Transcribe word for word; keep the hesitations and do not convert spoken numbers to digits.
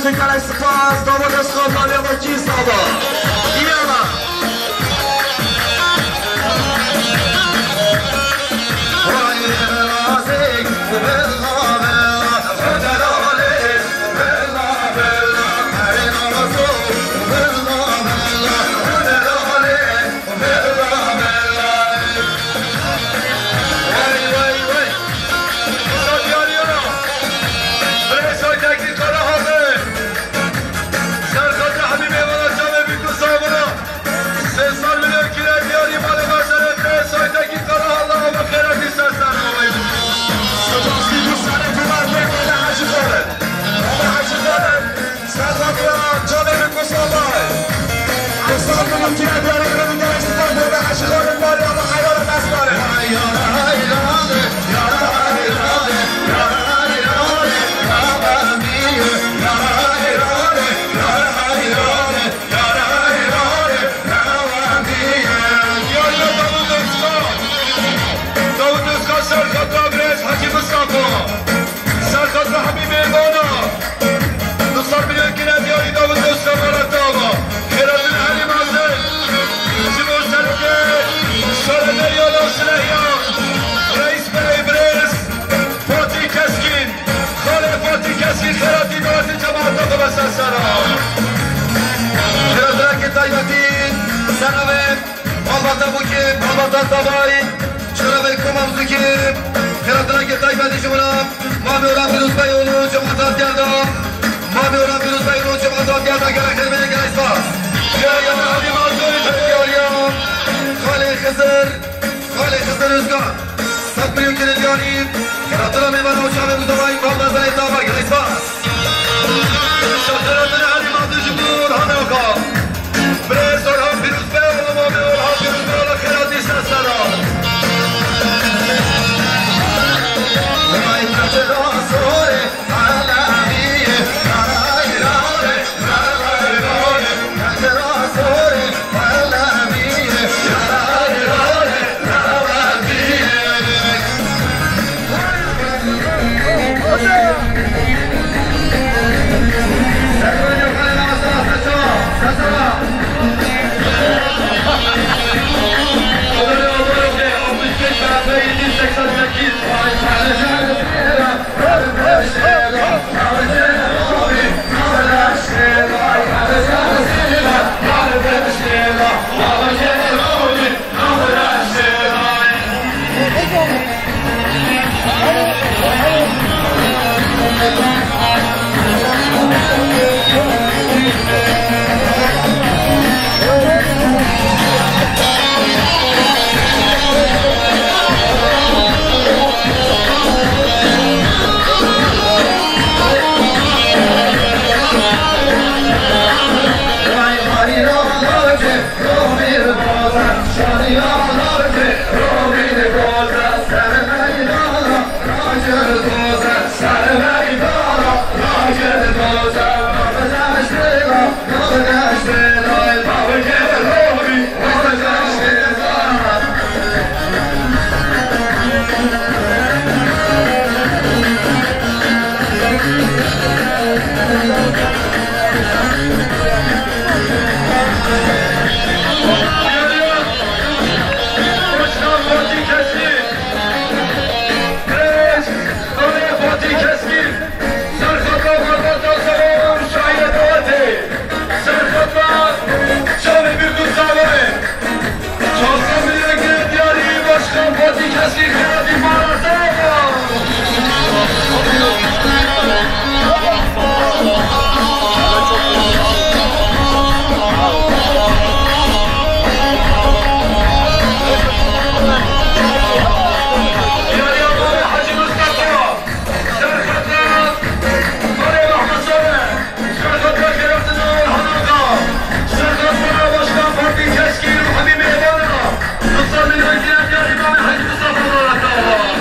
Gelek spas, damat Özkan, Meryem Akîn, sağ ol. İyi ama. Vay, vay, vay. Kısa diyar yana. Birêz Aytekin Karahanlı. Serkata Hemî mêvana çavê bît û savina. Sê sal milyon kire diyarî malê meşerê Birêz Aytekin Karahanlı, ama xêra dîsa ser bavê. Spas bît û serê Cuma Bêkele Hecî Xalid. Baba Hecî Xalid. Serhatya canê min Mustafa. Mustafa min kire diyarê min gelek spas bebe Hecî Xalid Meryem Heyran Meskanê. Diyarê Davut Özkan. Davut Özkan serkata Birêz Hecî Mustafa. Serkata Hemî mêvana. Nusar bile kine diyarî Davut Özkan Aratava. Xêratin Elî Mazin. Ji bo serokê Şaredarya Silahya. Reis Bey Birêz Fatih Keskin. Xalê Fatih Keskin xêratî dawetin cemaata xwe bese sera. Xêratineke taybetî ser navê Malbata Bûkê, Malbata Tavayî, Çirevê Koma Bûkê, xêratineke taybetî ji wana Mamê Orhan Fîrûz Beyoğlu, cemaata Diyarda, Mamê Orhan Fîrûz Beyoğlu, cemaata Diyarda, gelek xêr bêne, gelek spas. Diyariya Hemî Mazûrî, diyariya Xalê Xizir, Xalê Xizir Özkan. Sed milyon kere diyarî, xêratina mêvana û çavê Mustafayî, Mamê Zayê Tava, gelek spas. Şaxeratine Elî Mazin ji bo Orhan Axa. Birêz Orhan Fîrûz Bey, oğlum abi Orhan Fîrûz Bey, Allah xêratî ser sera. Vay, Serxeta malbata Zewar û şahî dawetê. Serxeta çavê bîr û zawarê. Çarşembe yeke diyarî başkan Fatî Kesî xelatî Marata. Diyarî Amarê Hecî Mustafa. Serxeta Barê Mehmed Salih. Serxeta Xêratina Orhan Axa. Serxeta Başkan Fatî Keskin û Hemî Mêvana. Nusra Milyonkî Diyarî Mamê Hecî Mustafa Marata.